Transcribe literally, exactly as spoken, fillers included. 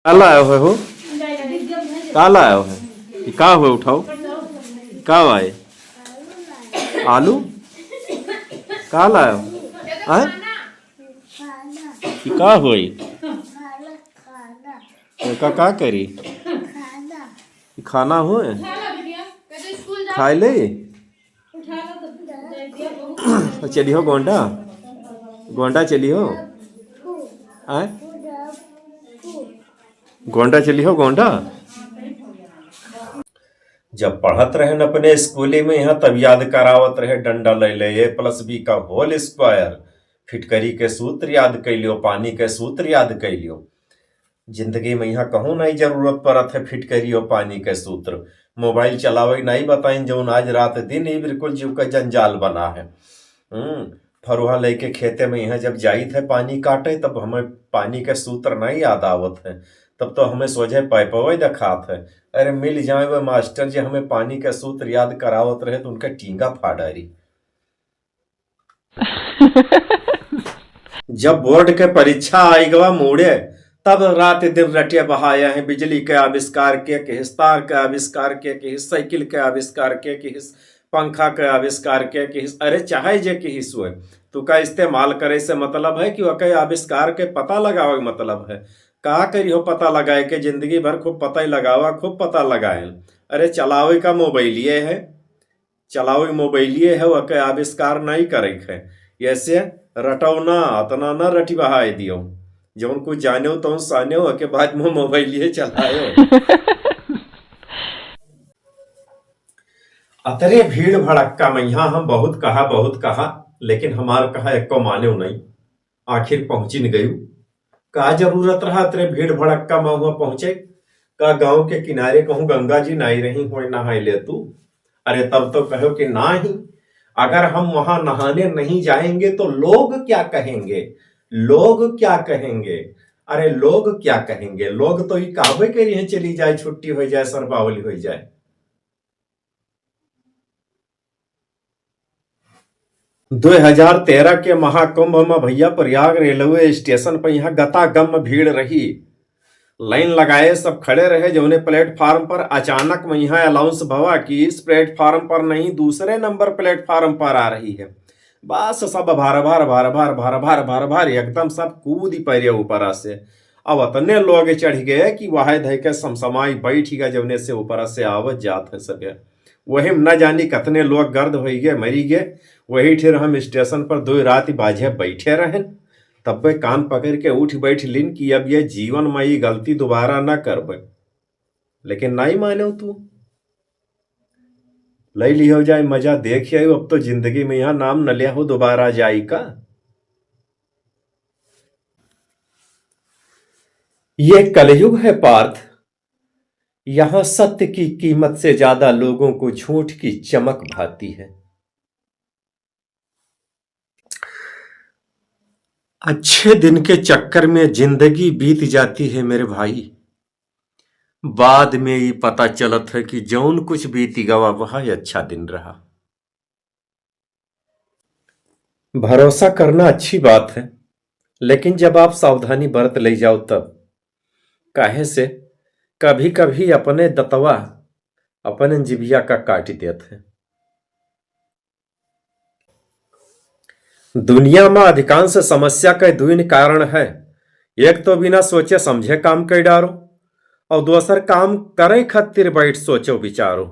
का लायो है हो? का लायो है? ई का हुए उठाओ? का आए? आलू? का लायो? आए? ई का हुए? एका का करी? ई खाना हुए? खाए ले? चलिहो गोंडा? गोंडा चलिहो? आए? गोंडा चलिहो गोंडा? जब पढ़त रहे न अपने स्कूले में, यहाँ तब याद करावत रहे डंडा ले ले, ए प्लस बी का होल स्क्वायर, फिटकरी के सूत्र याद कैलियो, पानी के सूत्र याद कैलियो। जिंदगी में यहाँ कहूँ नहीं जरूरत पड़त है फिटकरी और पानी के सूत्र। मोबाइल चलावे नहीं बताइन, जौन आज रात दिन ही बिल्कुल जीव का जंजाल बना है। हम्म, फरुहा लेके खेते में यहाँ जब जाइत है पानी काटे, तब हमें पानी के सूत्र नहीं याद आवत है, तब तो हमें सोझे पैपवे दिखात है। अरे मिल जाए वह मास्टर जे हमें पानी के सूत्र याद करावत रहे तो उनका टींगा फाड़ डारी। जब बोर्ड के परीक्षा आई गवा मूड़े, तब रात दिन रटिया बहाया है। बिजली के आविष्कार के किहिस, तार के आविष्कार के किहिस, साइकिल के आविष्कार के किहिस, पंखा के आविष्कार के किहिस, अरे चाहे जे किहिस हुए, तुका इस्तेमाल करे से मतलब है कि ओके आविष्कार के पता लगावे के मतलब है? का करिहो पता लगाए के, जिंदगी भर खूब पता ही लगावा, खूब पता लगाए। अरे चलावे का मोबाइलिए है, चलावे मोबाइलिए है, ओके आविष्कार नहीं करे के है। ऐसे रटौना अतना न रटी बहाए दियो, जौन कुछ जाने हो तौन साने हो, ओके बाद में मोबाइलिए चलायो। अतरे भीड़ भड़क्का में यहाँ हम बहुत कहा, बहुत कहा, लेकिन हमार कहा एको माने नहीं। आखिर पहुँचिन गयू। का जरूरत रहा अतरे भीड़ भड़क्का में हुआ पहुँचे? का गाँव के किनारे कहूँ गंगा जी नाई रही होए, नहाए ले तू? अरे तब तो कहो कि नाही, अगर हम वहाँ नहाने नहीं जाएंगे तो लोग क्या कहेंगे? लोग क्या कहेंगे? अरे लोग क्या कहेंगे? लोग तो ई कहबे करिहे चली जाए, छुट्टी हो जाए, सरबावली हो जाए। दो हजार तेरह के महाकुंभ में भैया प्रयाग रेलवे स्टेशन पर यहाँ गतागम भीड़ रही। लाइन लगाए सब खड़े रहे जौने प्लेटफार्म पर। अचानक में यहाँ अनाउंस भवा कि इस प्लेटफार्म पर नहीं, दूसरे नंबर प्लेटफार्म पर आ रही है। बस सब भर भर भर भर भर भर भर भर एकदम सब कूद पड़े ऊपर से। अब अतने लोग चढ़ गए कि वह धै के समसमाई बैठ गए, जौने से ऊपर से आवत जात है सब। वही में न जानी कतने लोग गर्द होइ गए, मरी गए। वही ठेर हम स्टेशन पर दो रात बाझे बैठे रहन। तब वे कान पकड़ के उठ बैठ लिन कि अब ये जीवन में ये गलती दोबारा न करबे। लेकिन नहीं माने तू, ले लियो जाए मजा, देख आयो, अब तो जिंदगी में यहाँ नाम न लिया हो दोबारा जाए का। ये कलयुग है पार्थ, यहाँ सत्य की कीमत से ज्यादा लोगों को झूठ की चमक भाती है। अच्छे दिन के चक्कर में जिंदगी बीत जाती है मेरे भाई, बाद में ये पता चलत है कि जौन कुछ बीत गवा वह अच्छा दिन रहा। भरोसा करना अच्छी बात है, लेकिन जब आप सावधानी बरत ले जाओ तब। काहे से कभी-कभी अपने दतवा अपने जिभिया का काट देत है। दुनिया में अधिकांश समस्या के दुइन कारण है। एक तो बिना सोचे समझे काम कर डारो, और दूसर काम करे खातिर बैठ सोचो विचारो।